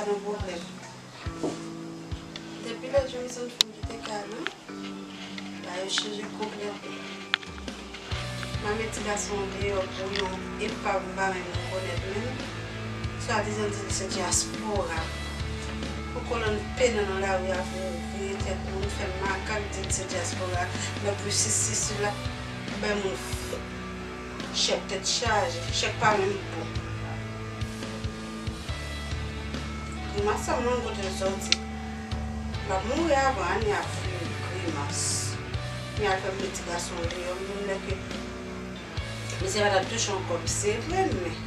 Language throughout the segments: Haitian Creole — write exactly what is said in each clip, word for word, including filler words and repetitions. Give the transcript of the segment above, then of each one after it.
Nan pwoblèm. Depi lè Johnson fin kite kay la, bagay yo chanje konplètman. M ap met ti gason an deyò pou yon epav m pa menm rekonèt menm. Swadizan di l se dyaspora. Pou kolonn pena nan lari a pou vire tèt moun, fè makak, di l se dyaspora, lè pou sesi sila, bay moun chèk tèt chaje, chèk pa menm bon. Grimas sa m nan kote l sòti. L ap mouri avan ane ap fini grimas. Li al fè m met ti gason deyò, menm lè ke misye pa t ap touche yon kòb, se vre, men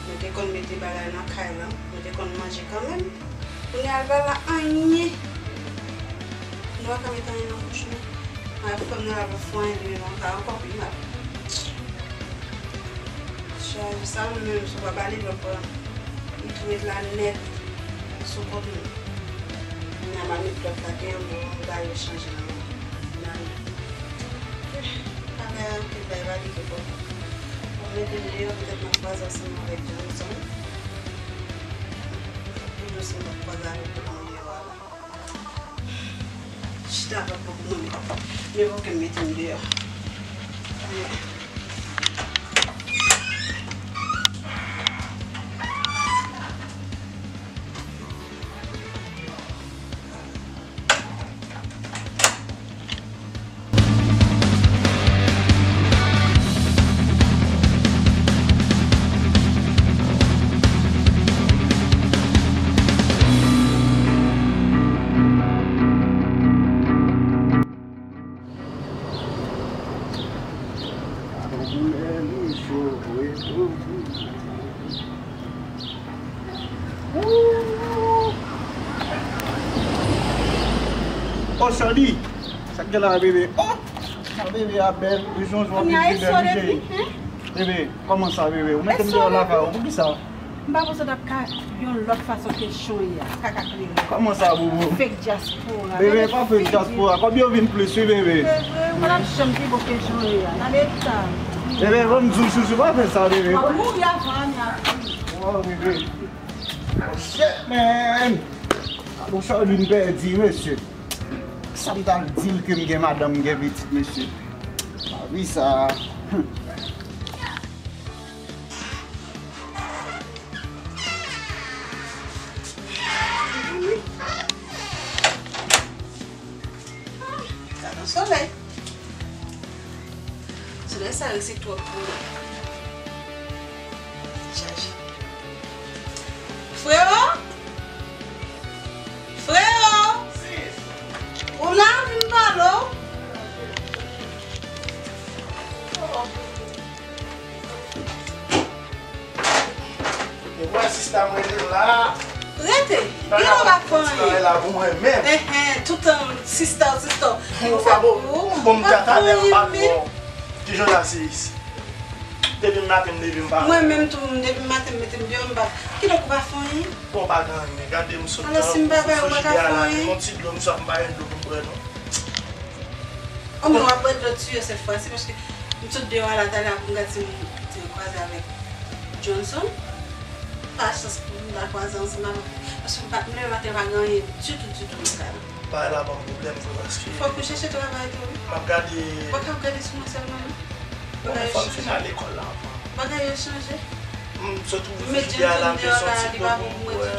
nou te konn mete bagay nan kay lan, nou te konn manje kanmenm. Kounye a l pa la anyen. Nou pa ka met anyen nan bouch nou. Mwen ap fè m nan lave fon an, epi nou ka ankò pi mal. Chaje sa menm, si w pa ba li lòt pran. Li tou ret la nèt sou kont nou. Kounye a m a met lòt la gen yon bon bagay yo chanje nan men. Nan men. Bagay anpil, bagay pa li gen bon. Bon, mete m deyò, petèt m ap kwaze ansanm avèk Johnson. Pou nou si m ap kwaze avèk Johnson deyò a la. Chita pa pou mwen. Men pou ke m mete m deyò. Oh, Sandy! Sa k gen la, bebe? Oh! Sa bebe a bèl, wi, Zonzon ap vin pi bèl, wi, cheri. Bebe, kòman sa, bebe? Ou mete m deyò lakay ou, poukisa? M pa panse w t ap ka yon lòt fason kesyon ye a, kaka klere. Kòman sa, bobo? Fake dyaspora. Bebe, pa fake dyaspora. Kòb yo vin plis, wi, bebe. Se vre, ou pa t ap janm pi bon kesyon ye a. Gade sa. Bebe, ban m di w, chouchou, pa fè sa, bebe. W ap mouri avan ane a fini. Oh, bebe. Oh, shit, man. Bon, Charlene pèdi, mesye. Sa m t al di l ke m gen madanm, m gen pitit, mesye. Pa vi sa. Gade solèy. Solèy sa resi twòp pou mwen. Chaje. Frewo! Frewo! Ou la, vin pale w. Ou wè sista m rete la. Rete. Li pa ka fè anyen. Travay la pou mwen menm. Enhen, toutan sista, sista. Ou pa bon. Bon, m ta talè m pa bon. Ki jan la se isi? Depi maten m leve m pa. Mwen menm tou, depi maten m mete m deyò m pa. Kilè ou pa fè anyen? Bon, pa gen anyen. Gade m sot. Alò si m pa fè, ou pa ka fè anyen? Yon ti dlo, m swa m pa gen dlo pou m bwè non. Anmwey, w ap bwè dlo tiyo sèt fwa, se paske m sot deyò a la talè a pou m gade si m te kwaze avèk Johnson. Pa chans pou m ta kwaze ansanm avèk ou. Paske m pa, m leve maten pa gen anyen ditou, ditou nan kay la. Bagay la ban m pwoblèm vre paske. Fòk ou chèche travay tou wi. M ap gade. Ou pa ka ap gade sou mwen sèlman non. Bon, fò m fin al lekòl la avan. Bagay yo chanje. M sot ouvri frijidè a la, m te soti dlo pou m bwè.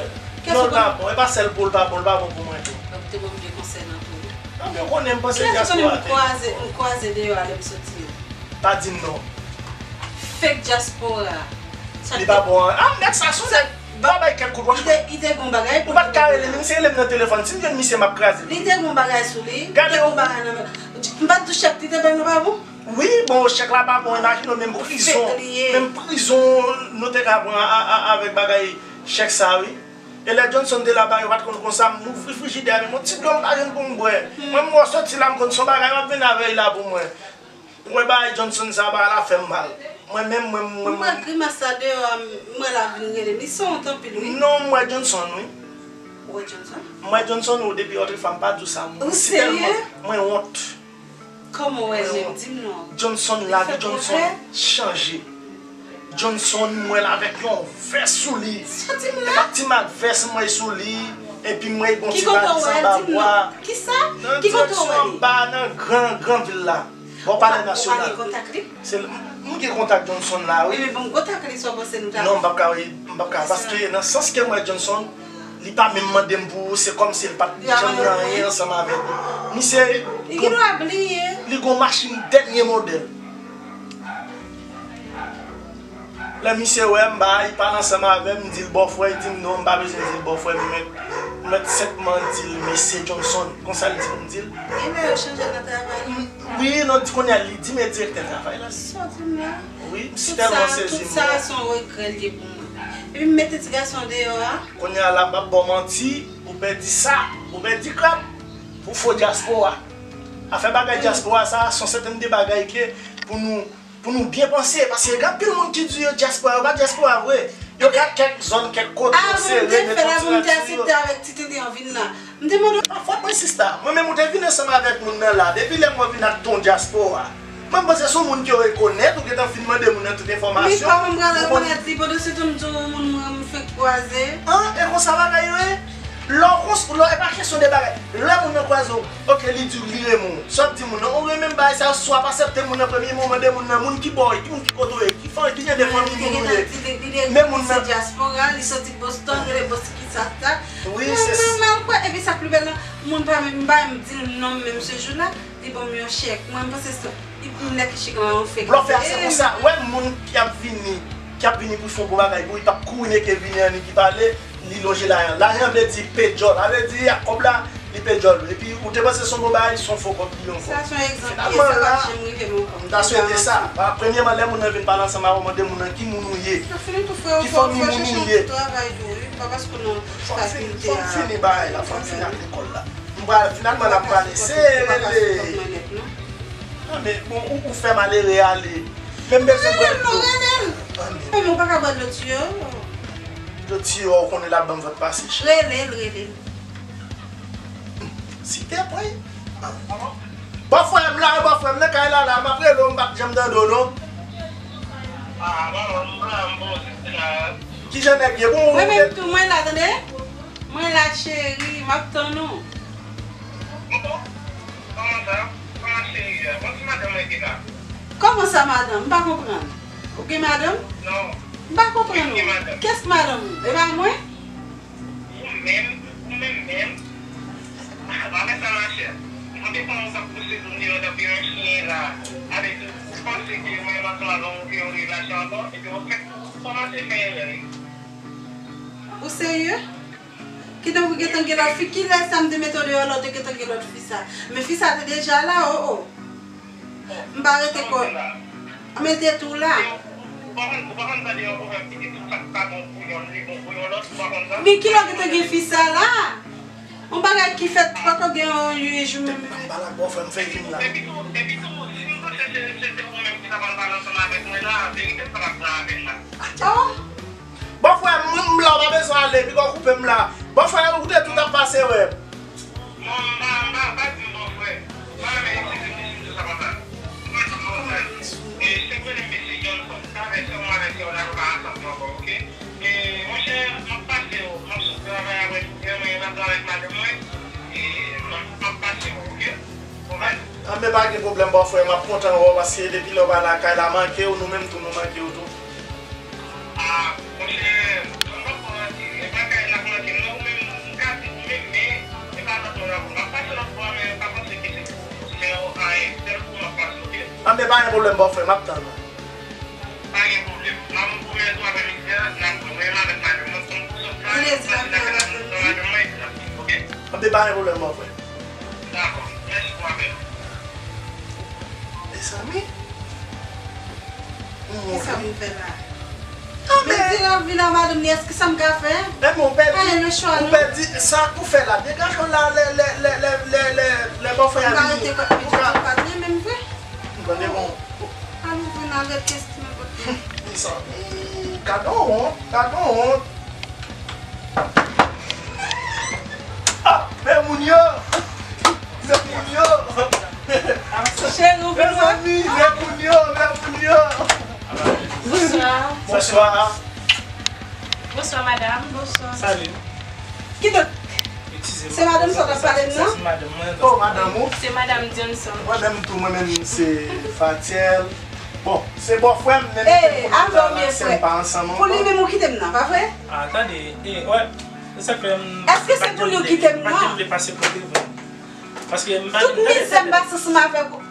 Non, l pa bon. E pa sèl pou l pa bon, l pa bon pou mwen tou. Ou te ban m de konsèy nan tou wi. Non, men ou konnen m panse dyaspora te. Kilès ou konnen m kwaze, m kwaze deyò a lè m soti an? Pa di m non. Fake dyaspora. Li pa bon an. Ah, nèg sa sou nèg. Ba bay kèk kout wòch. Li te, li te gon bagay pou li. Ou pa t ka rele li, m se rele m nan telefòn. Si m jwenn misye, m ap kraze l. Li te gon bagay sou li. Gade yon. M pa t di w chèk li te bay nou pa bon? Wi, bon, chèk la pa bon, imajine w, menm prizon, menm prizon, nou te ka pran a, a, avèk bagay chèk sa, wi. E lè Johnson te la, bagay yo pa t konn konsa, m ouvri frijidè a, menm yon ti dlo m pa jwenn pou m bwè. Mwen, m wè w soti la, m konn se yon bagay w ap vin avè l la pou mwen. Mwen, bagay Johnson sa, bagay la fè m mal. Mwen menm, mwen, mwen, mwen. M wè grimas sa deyò a, m wè l ap vin rele m. Li se wont anpil, wi. Non, m wè Johnson, wi. Ou wè Johnson? M wè Johnson, wi, depi otrefwa, m pa di w sa, mwen. Ou serye? Mwen wont. Kòman w wè l menm? Di m non. Johnson, lavi Johnson chanje. Johnson, m wè l avèk yon vès sou li. Sa di m la? E pa ti mak vès m wè sou li, epi m wè gon ti valiz anba bwa. Kisa? Nan direksyon anba, nan gran, gran vil la. Bò Palè Nasyonal. Se l, m, m gen kontak Johnson la, wi. Wi, men bon, kontak li, sa w panse nou ta... Non, m p ap ka, wi, m p ap ka, paske nan sans ke m wè Johnson, li pa menm mande m pou ou, se kòmsi l pa t janm gen anyen ansanm avèk ou. Misye, li gen dwa bliye. Li gon machin dènye modèl. Lè misye wè m, ba, li pale ansanm avè m, m di l bòfrè, li di m non, m pa bezwen di l bòfrè, m mèt, m mèt senpman di l mesye Johnson. Konsa l di m, m di l. Genlè yo chanje nan travay la. Wi, non, di kounye a, li di m e direktè travay la. Sa w di m la? Wi, m si tèlman sezi m. Tout sa, tout sa se yon regrè l ye pou mwen. Epi m mete ti gason deyò a. Kounye a la, m p ap ba w manti, ou pèdi sa, ou pèdi krab, pou fo dyaspora. Afè bagay dyaspora sa, se yon sèten de bagay ke pou nou Pou nou byen panse, paske gen anpil moun ki di yo dyaspora, yo pa dyaspora vre. Yo ka kèk zòn, kèk kote, yo sere, met yon ti rad sou yo. Avan m te fè la, pou m te aksepte avèk ti tenten an vin la. M te mande w. Pa fòt mwen, sista. Mwen menm, ou te vin ansanm avèk moun nan la. Depi lè mwen vin ak ton dyaspora, mwen panse se yon moun ke yo rekonèt, ou gentan fin mande moun nan tout enfòmasyon. Men kòman m pral rekonèt li, pandan se tan m di w yon moun mwen, m fenk kwaze? An, e konsa bagay yo ye? Lè w kons-, lè w, e pa kesyon de bagay. Lè moun nan kwaze w, oke, li di w li renmen w. Sa w ap di moun nan, ou renmen m, bagay sa, swa w ap aksepte moun nan premye moman de moun nan, moun ki bò w ye, ki moun ki kote w ye, ki fanmi, ki jan de fanmi moun ou ye. Men moun nan se dyaspora, li soti Boston, rele Boston ki sa sa. Wi, se sa. Mwen, mwen mal kwè, epi sa k pi bèl nan, moun pa menm, m pa menm di l non m menm se jou la. Li ban m yon chèk. Mwen, m panse se yon nèg ki chita nan yon fake. Blòfè a se konsa. Wè moun ki ap vini, ki ap vini pou fè yon bon bagay pou li, p ap kouri neke vini annik li pale, li lonje lajan. Lajan vle di pe djòl. Sa vle di ak kòb la, li pe djòl. Epi ou te panse se yon bon bagay, se yon fo kòb li yon fo. Sa se yon egzanp. Finalman la, m ta swete sa. Premyèman, lè moun nan vin pale ansanm avè w, mande moun nan ki moun ou ye. Ki fanmi moun ou ye. Fò m fini bagay la, fò m fini ak lekòl la. M pral, finalman, n ap pale. Se rele. Nan, men, bon, ou, ou fè malere ale. Men m bezwen bwè dlo. Rele l, non, rele l. Men ou pa ka bwè dlo tiyo. Dlo tiyo a, ou konnen l ap ban m vant pase, cheri. Rele l, rele l. Site pwen. Bòfrè m la, bòfrè m nan kay la, la, m ap rele w, m p ap janm tande w, non. Ki jan nèg ye? Bon, mwen menm tou, mwen la, tande. Mwen la, cheri, m ap tann ou. Kòman sa? Kòman cheri a? Bon, si madanm mwen te la. Kòman sa, madanm? M pa konprann. Ou gen madanm? Non. M pa konprann ou. Kiyès ki madanm? Kiyès ki madanm ou? E pa mwen? Ou menm, ou menm menm. Pa fè sa, machè. Mwen te konn ou t ap pouse moun deyò tankou yon chen la. Avèk ou panse ke mwen menm ansanm avè w, ou gen yon relasyon ankò, epi w fèk kòmanse fè erè. Ou serye? Kitan pou gentan gen lòt fi, kilè sa m te mete w deyò la, w te gentan gen lòt fi sa? Men fi sa te deja la, o, o. M pa rete kò. M mete tou la. Ou pa konn, ou pa konn tande yon pwovèb ki di tout sa k pa bon pou yonn, li bon pou yon lòt, ou pa konn sa? Men kilè w gentan gen fi sa la? Yon bagay ki fèt poko gen yon, yon jou menm. M pale ak bòfrè m, fè l vin la. Epi tou, epi tou, si m panse se, se te ou menm ki ta pral pale ansanm avèk mwen la, verite m pa t ap pran avè l la. Oh! Bòfrè, m, m la, w pa bezwen ale, piga w koupe m la. Bòfrè, ou te tou t ap pase wè. Non, m pa, m pa, pa di m bòfrè. M pa renmen eskize m di m di sa konsa. M pa di m bòfrè. E, si w rele m mesye Johnson, sa fè se mwen avèk yo la, nou pa ansanm ankò, oke? E, monchè, m ap pase w, m ap sot travay apre tou, mwen, m ap travay avèk madanm mwen. E, m ap, m ap pase w, oke? Anben, pa gen pwoblèm, bòfrè, m ap kontan wè w, paske depi lè w pa lakay la, manke w, nou menm tou, nou manke w tou. Ah, monchè, m p ap fè w manti, e pa kay la k manke m non, ou menm, m ka di ou menm, men e pa lòt moun ankò. M ap pase lòt bò a, men pa panse ke se pou, se yon anyen, sèl pou ou m ap pase, oke? Anben, pa gen pwoblèm, bòfrè, m ap tann ou. Pa gen pwoblèm. M ap pwomèt ou aprèmidi a, n ap wè, mwen menm avèk madanm mwen, m konn pou sòt la, m pase lakay la, m pran madanm mwen, epi n ap vini, oke? Anben, pa gen pwoblèm, bòfrè. Dakò. Mèsi pou apèl ou. Mezanmi. Kisa m fè la? Men di l ap vin a madanm li, èske sa m ka fè? Men ou pèdi, ou pèdi sa pou fè la. Degaje w la, lè, lè, lè bòfrè a vini. Ou ka. M pa t renmen m vre. M tande bon. Al ouvri navèt tèst mwen kote. Mezanmi, gad on wont, gad on wont. Ah, men moun yo! Men moun yo! Cheri, ou vin wè? Mezanmi, men moun yo, men moun yo! Bonswa. Bonswa, madanm. Bonswa. Salut. Kidonk, se madanm sa w t ap pale m nan? Se madanm mwen. Oh, madanm ou? Se madanm Johnson. Mwen menm tou, mwen menm se Fatiel. Bon, se bòfrè m, men nou te konnen sa nan sèn pa ansanm ankò. Pou li menm ou kite m nan, pa vre? Ah, tande, e, wè, se sa k fè m... Èske se pou li ou kite m nan? M pa t vle pase pou devan. Paske m pa... Tout mizè m pase ansanm avèk ou.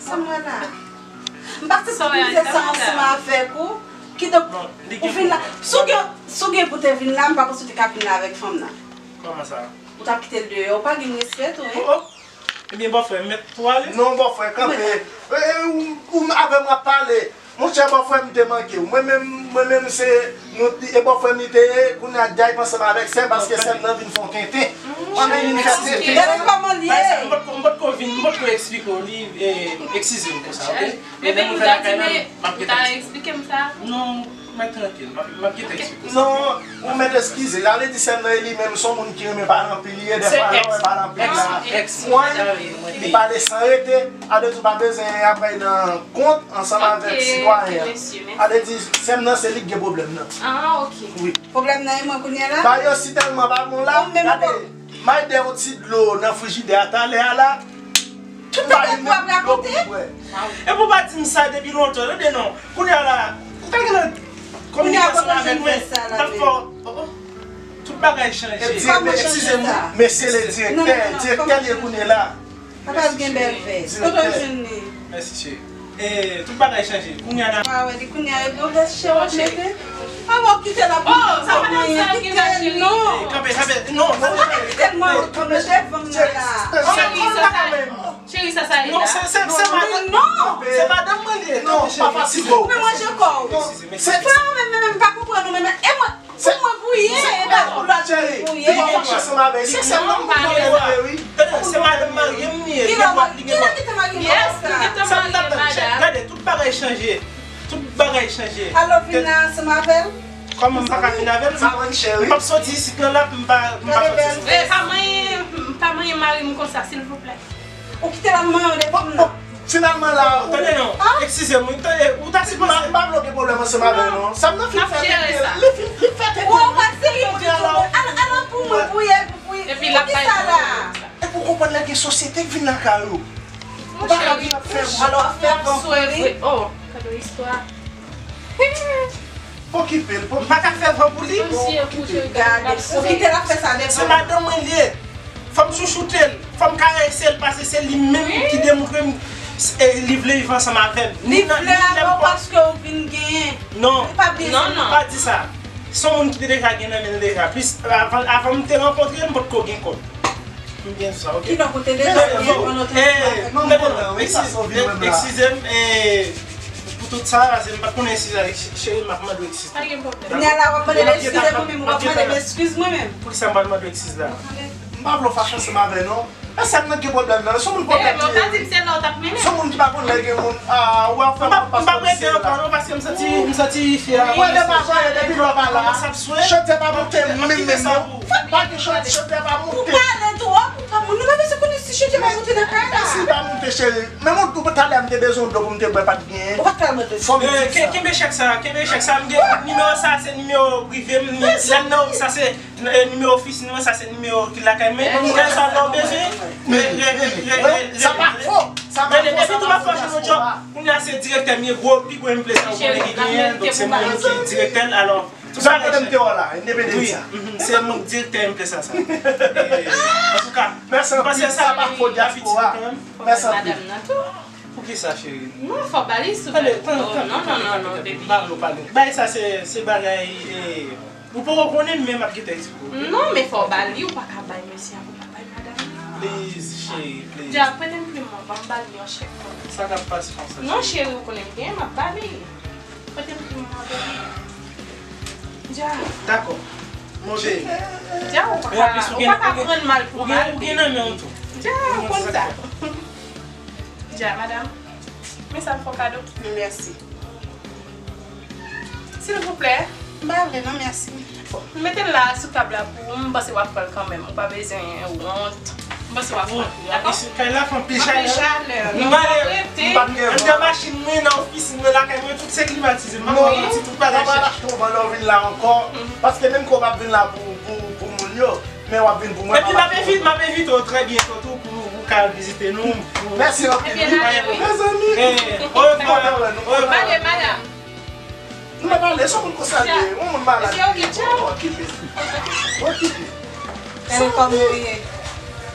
Sa m wè la. M pase tout mizè sa ansanm avèk ou. Kidonk, ou vin la. Si w gen, si w gen pou te vin la, m pa panse w te ka vin la avèk fanm nan. Kòman sa? Ou t ap kite l deyò, ou pa gen respè tou, wi. Oh, oh. Ebyen, bòfrè, m mèt tou ale? Non, bòfrè, kanpe. E, e, ou, ou avè m w ap pale. Monchè, bòfrè m te manke w. Mwen menm, mwen menm se, nou, e bòfrè m li te ye, kounye a Jay ansanm avèk sè m, paske sè m nan vin fè yon tenten. Mwen menm vin fè tenten. Gade kòman l ye. M potko, m potko vin, m potko eksplike w li, e, eskize m pou sa, oke? Men lè nou vin lakay la, m ap gentan eksplike m sa. Non, mwen trankil, m ap, m ap gentan eksplike w sa. Non, ou mèt eskize. Sa vle di sè m nan e li menm se yon moun ki renmen pale anpil, li ye dèfwa lè w wè pale anpil la. Mwen, li pale san rete, sa vle di w pa bezwen apre nan kont ansanm avèk sitwayen an. Sa vle di sè m nan se li k gen pwoblèm nan. Ah, ok. Wi. Pwoblèm nan e mwen kounye a la? Ba yo si tèlman pa bon la, gade, m al de yon ti dlo nan frijidè a talè a la. Tout bagay pou ap rakonte. Epi w pa di m sa depi lontan, tande non. Kounye a la, ou ta gentan kominike ansanm avè mwen, m t ap fè w, oh, oh. Tout bagay chanje. Eskize m, wi. Mesye le direktè, direktè l ye kounye la. Papa l gen bèl vès. Kote w jwenn li? Mèsi, cheri. E, tout bagay chanje. Kounye a n a... Wa wè li kounye a, e gwo vès chè w ap mete. Avan w kite l ap mete sa pou mwen, kite l non. Kanpe, kanpe, non, non. Ou pa ka kite l mwen, ou mete fanm nan la. Cheri, sa sa ye la? Non, se, se, se madanm. Non. Se madanm mwen li ye. Non, pa fatige w. Ou manje kò w. Se frè w menm, menm, menm, pa konprann ou menm. E mwen, se mwen pou ye, e pa pou lòt. Cheri, li pa fache ansanm avè l. Se sèlman pou mwen wi. Tande, se madanm marye m li ye. Li gen dwa, li gen dwa. Yes, li gentan marye, madanm. Gade, tout bagay chanje. Tout bagay chanje. Alò, vin la ansanm avè l. Kòman m pa ka vin avè l? M p ap soti isit nan la, m pa, m pa soti isit. Eh, pa manyen, pa manyen mari m konsa, silvouplè. Ou kite l ap manyen w depi m nan. Finalman la, tande non, eskize m, wi, tande, ou ta sipoze... M pa vle gen pwoblèm ansanm avè l non. Sa m nan fin fè tenten, li fin, li fè tenten. Ou pa serye ditou. Al, al pou mwen, pou ye, pou ye. Epi l ap bay pwoblèm. Epi w konprann lè gen sosyete k vin lakay ou. Ou pa ka vin ap fè... Alò, ap fè van pou li. Oh, kado istwa. Pokipe l, pokipe l. M pa ka fè van pou li. Gade, ou kite l ap fè sa devan. Se madanm mwen li ye. Fò m chouchoute l. Fò m karese l paske se li menm ki demontre m, e, li vle viv ansanm avè m. Li vle avè w paske ou vin genyen. Non, li pa bliye sa. Non, non. Pa di sa. Se yon moun ki te deja gen nan men l deja. Plis, avan, avan m te rankontre l, m potko gen kòb. M byen di sa, oke? Ki lè kote deja gen yon lòt moun? Eskize m, e, pou tout sa, paske m pa t konnen si sa, cheri, m ap mande w eskize. Pa gen pwoblèm. Kounye a la, w ap mande m eskize mwen menm, w ap mande m eskiz mwen menm. Poukisa m pral mande w eskiz la? M pa vle w fache ansanm avè l non. E sè m nan gen pwoblèm nan, se yon moun pwoblèm li ye. Se yon moun ki pa konn lè gen moun, a, ou ap fè m pa rete ankò non, paske m santi, m santi fi a. Mwen depi lè w pa la, chòdyè pa moute menm menm non. Pa gen chòdyè, chòdyè pa moute. Ou pale twòp, ou pa moun, nou pa bezwen konnen si chòdyè pa moute nan kay la. Si pa moute, cheri. Men mwen, talè a m te bezwen dlo pou m te bwè, pa t genyen. Ou pa t ka mande. Fò m di sa. Kenbe chèk sa, kenbe chèk sa, m gen nimewo sa, se nimewo prive m, lè m nan sa se nimewo ofisin mwen, sa se nimewo ki lakay mwen. Ou gen sa lè w bezwen. Sa pa fo. Sa pa fo. Epi tou m ap fè w jwenn yon djòb. Kounye a se direktè m ye, gwo, pi gwo enplè sa ou konnen ki genyen, donk se mwen menm ki direktè l, alò. Tout sa kote m te wè w la, endepandan de sa. Wi, se mwen direktè enplè sa, sa. Antouka, mèsi anpil, sa pa fo dyaspora. Mèsi anpil. Poukisa, cheri? Non, fò ba li sou... Tande, tande, tande, tande, tande, tande, tande. Bagay sa se, se bagay, e, ou poko konnen, men m ap gentan eksplike w, oke? Non, men fò ba li, ou pa ka bay mesye a, ou pa bay madanm nan. Please, cheri, please. Dja, prete m plim mwen, ban m ba li yon chèk. Sa k ap pase konsa, cheri? Non, cheri, ou konnen m gen, m ap ba li. Prete m plim mwen, ba li. Dja. Dakò. Mon chéri. Dja, ou pa ka, ou pa ka pran l mal pou mal. Ou gen nan men w tou. Dja, ou konn sa. Dja, madanm. Men sa m fè w kado. Mèsi. Silvouplè. M pa vle non, mèsi. Bon, mete l la sou tab la pou ou, m panse w ap pran l kanmenm. Ou pa bezwen wont. M panse w ap pran. Dakò? Kay la fè anpil chalè. Anpil chalè. M pale, m pa t gen van. Anndan machin mwen, nan ofisin mwen, lakay mwen, tout se klimatize. M pa konn si tout bagay chèch. Ou pa achte yon van lè w vin la ankò. Paske menm ke w p ap vin la pou, pou, pou moun yo, men w ap vin pou mwen. Epi m ap envite, m ap envite w trè byento tou pou ou ka vizite nou. Mèsi anpil, wi. Mezanmi. Orevwa. M kontan wè nou. Orevwa. Bale, madanm. Nou pa pale, se yon moun konsa l ye. Yon moun malad. Misye okipe. Okipe. Okipe. Gade kòman ou ye.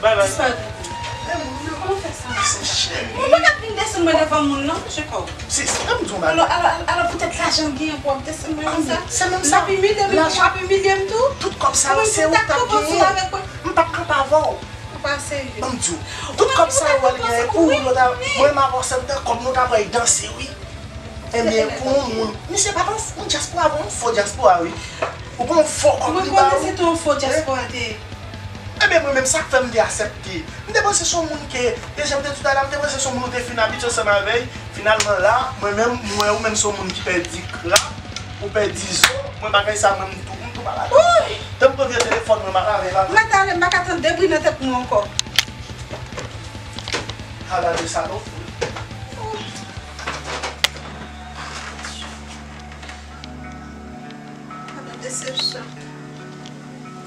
Bay, bay. Disparet. Men moun yo, kòman fè sa? Se cheri. Ou pa ka vin desann mwen devan moun, non, Jacob. Se, se, ann di yon bagay. Alò, alò, alò, poutèt lajan l genyen pou w ap desann mwen konsa? Se menm sa. L ap imilye m, l ap imilye m tou. Tout kòb sa yo, se ou k t ap genyen. M p ap kanpe avè w. Ou pa serye. Ban m di w, tout kòb sa yo w wè l genyen pou ou, nou ta, mwen m avè w, se m ta kòb nou ta pral danse, wi. Ebyen, pou yon moun, misye pa t yon, yon dyaspora, yon fo dyaspora, wi. Ou pa yon fo kòb li ba ou. Mwen konnen se te yon fo dyaspora te ye. Ebyen, mwen menm, sa k fè m te aksepte. M te panse se yon moun ke, e jan m te di w talè a, m te panse se yon moun ou te fin abitye ansanm avè l. Finalman, la, mwen menm, m wè ou menm se yon moun ki pèdi kra, ou pèdi zo, mwen bagay sa, mwen, m tou, m tou pa ladan. Tan m pran vye telefòn mwen, m ap lave la. M mèt ale, m pa ka tann de bri nan tèt mwen ankò. Ala de salopri. Gad yon desepsyon.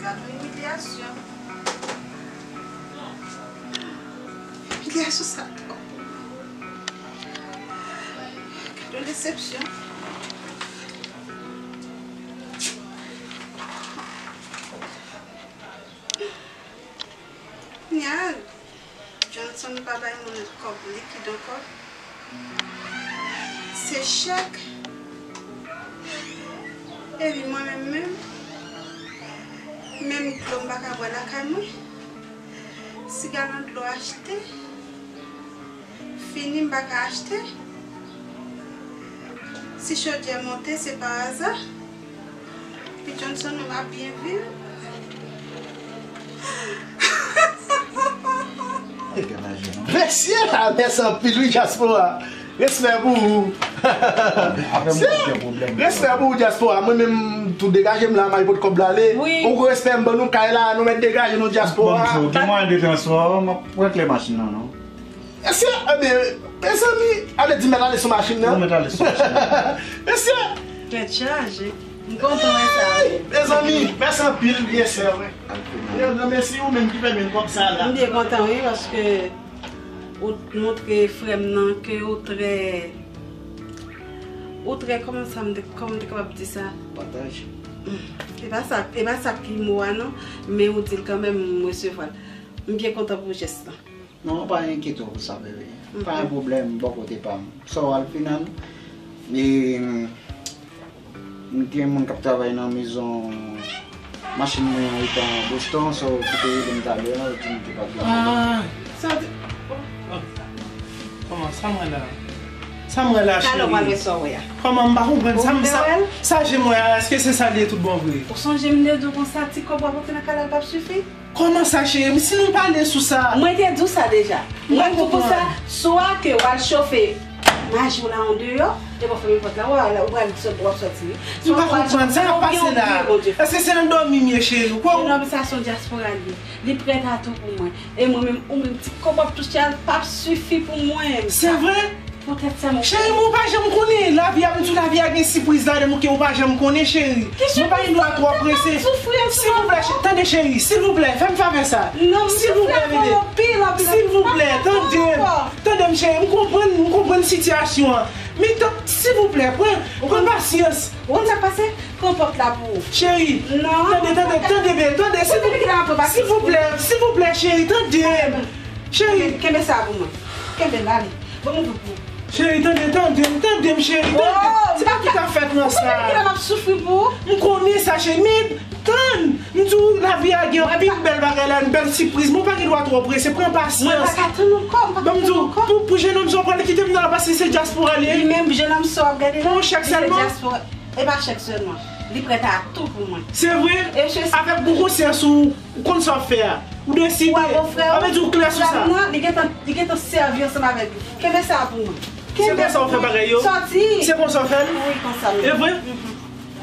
Gad yon imilyasyon. Imilyasyon sa twòp. Gad yon desepsyon. Kounye a, Johnson pa bay moun kòb likid ankò. Se chèk. Epi mwen menm, menm, menm dlo m pa ka bwè lakay mwen. Si galon dlo achte, fini, m pa ka achte. Si chodyè monte, se pa aza. Pi Johnson, nou ap byen viv. Mesye, la mès anpil, wi, dyaspora. Respè pou ou. Respè pou ou, dyaspora. Mwen menm, tou degaje m la, m al pot kòb la ale. Wi. Ou gwo respè m ban nou kay la, nou mèt degaje nou, dyaspora. Bon, gen mwayen de transpò, m ap pran kle machin nan, non. Mesye, ebyen, mezanmi, ale di mèt ale sou machin nan. Mèt ale sou machin nan. Mesye. Tèt chaje. M kontan wè sa, wi. Mezanmi, mèsi anpil, byen sè, wi. Yon gran mèsi ou menm ki pèmèt m kòb sa la. M byen kontan, wi, paske ou montre frè m nan ke ou trè, ou trè, kòman sa m te, kòman m te kapab di sa? Pataje. E pa sa, e pa sa ki mo a, non, men ou di l kanmenm, m resevwa l. M byen kontan pou jès lan. Non, pa enkyete w pou sa, bebe. Pa gen pwoblèm bò kote pa m. Sa w al final, e, m gen moun k ap travay nan mezon machin mwen an, li pa Boston, so, ki te rele m talè a, li di m te pa gen. Ah, sa te, oh, oh. Kòman, sa m wè la? Sa m wè la, cheri? Talè w pral wè sa w wè a. Kòman, m pa konprann sa, sa, sa je m wè a, èske se sa l ye tout bon vre? Ou sonje m te di w konsa, ti kòb w ap rantre nan kay la, l p ap sifi? Kòman sa, cheri? Si nou pale sou sa. Mwen te di w sa deja. Mwen di w konsa, swa ke w al chofe maji w la andeyò, epi w fèmen pòt la, w al, w al sot, w ap sòti, wi. M pa konprann sa k ap pase la. Èske se nan dòmi m ye, cheri? Ou kwè w? Nonm sa se yon dyaspora li ye. Li prèt a tou pou mwen. E mwen menm, ou menm, ti kòb w ap touche a, l p ap sifi pou mwen. Se vre? Poutèt sa, mwen. Cheri, mwen, ou pa janm konnen. Lavi a, m di w, lavi a gen sipriz ladan l ke ou pa janm konnen, cheri. Mwen pa gen dwa twò prese. Silvouplè, che-, tande, cheri, silvouplè, fè m favè sa. Silvouplè, bebe. Silvouplè, tande m. Tande m, cheri, m konprann, m konprann sitiyasyon an. Men tan, silvouplè, pran, pran pasyans. Ou konn sa k pase? Pran pòt la pou ou. Cheri, tande, tande, tande, bebe, tande, silvouplè, silvouplè, cheri, tande m. Cheri. Kenbe sa pou mwen. Kenbe l, ale. Ban m ouvri pou ou. Cheri, tande, tande m, tande m, cheri, tande m. Se pa ki ta fèt nan sa. Ou konnen kilè m ap soufri pou ou? M konnen sa, cheri, men tann. M di w, lavi a gen anpil bèl bagay la, yon bèl sipriz. Mwen pa gen dwa twò prese, pran pasyans. Mwen pa ka tann ankò, m pa ka tann ankò. Ban m di w, pou, pou jennonm sa w pral kite m nan la, paske se dyaspora li ye. Li menm, jennonm sa w ap gade la, li se dyaspora. E pa chèk sèlman. Li prèt a tou pou mwen. Se vre? Avèk bon konsyans ou, ou konn sa w ap fè a. Ou deside. Ou wè bòfrè w, sa vle di ou klè sou sa. Li gentan, li gentan sèvi ansanm avèk li. Kenbe sa pou mwen. Se konsa w fè bagay yo? Sòti. Se konsa w fè l? Wi, konsa m ye. E vre?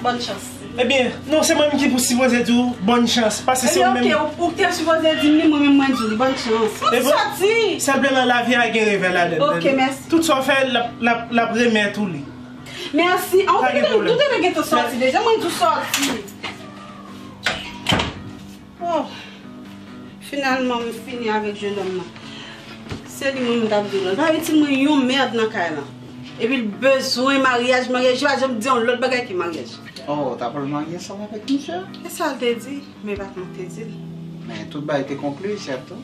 Bòn chans. Ebyen, non, se mwen menm ki pou sipoze di w bòn chans, paske se ou menm. Ebyen, ok, ou, ou te sipoze di m li, mwen menm mwen di w li, bòn chans. Ou soti! Senpleman, lavi a gen revè ladan l. Ok, mèsi. Tout sa w fè, l ap, l ap, l ap remèt ou li. Mèsi. An, ou te gentan soti deja, mwen di w soti. Oh, finalman, m fini avèk jennonm nan. Se li mwen m t ap di w la. L pa itil mwen yon mèd nan kay lan. Epi l bezwen maryaj, maryaj, li pa janm di yon lòt bagay ke maryaj. Oh, w ta pral marye ansanm avèk misye? Se sa l te di, men pa kòman te di l. Men tout bagay te konkli, sèt tou?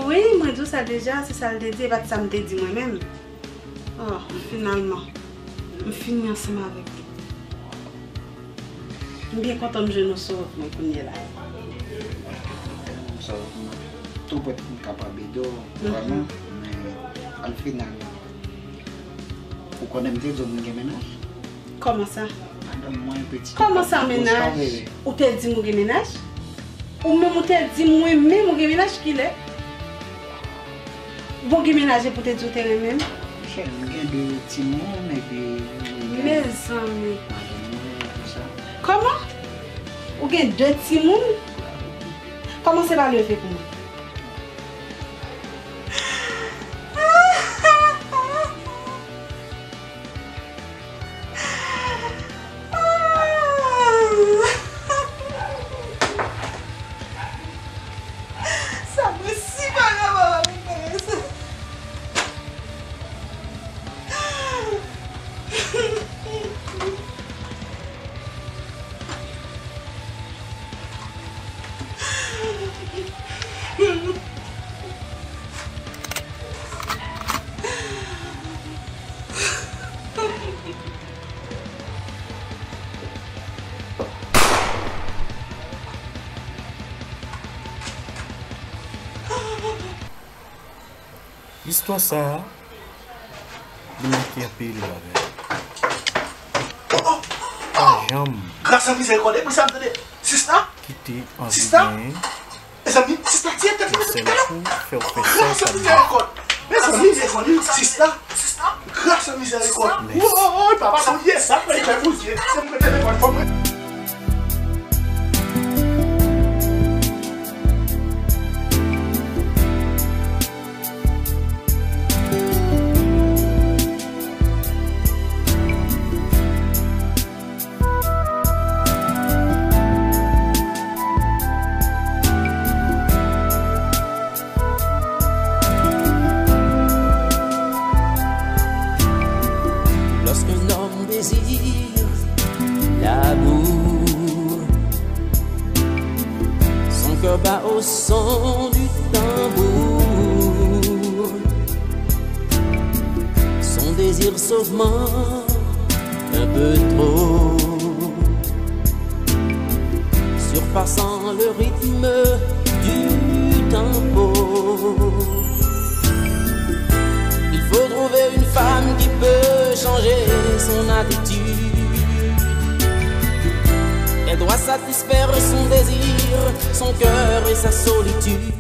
Wi, mwen di w sa deja, se sa l te di, e pa t sa m te di mwen menm. Oh, finalman, m fini ansanm avèk li. M byen kontan m jwenn yon sòt mwen kounye la. M sòt mwen tou prèt pou m kapab ede w, vrèman, men al final, ou konnen m te di w mwen gen mennaj? Kòman sa? Madanm mwen, pitit mwen. Kòman sa, mennaj? Ou te di m ou gen mennaj? Ou menm ou te di m mwen menm ou gen mennaj kilè? Bon, gen mennaj epi w te di w te renmen m? Monchè, m gen de timoun epi m gen... Mezanmi. Madanm mwen, tout sa. Kòman? Ou gen de timoun? Kòmanse pa leve pou mwen. Sa mwen si pa kapab avèk bagay sa. Istwa sa a, li make anpil bagay. Pa janm... Gras a mizèrikòd, epi sa m tande, sista, kite anvi sista, genyen. Mezanmi, sista, tiye tèt li, mezanmi, talè. Gras a mizèrikòd. Mezanmi, mezanmi, sista, sista, gras a mizèrikòd. Woy, papa, sa w ye, sa fè fè pou Dye. Se mwen te fè fòm mwen. Lorsqu'un homme désire l'amour, son cœur bat au son du tambour. Son désir s'augmente un peu trop, surpassant le rythme du tempo. Il faut trouver une femme qui peut changer son attitude. Elle doit satisfaire son désir, son cœur et sa solitude.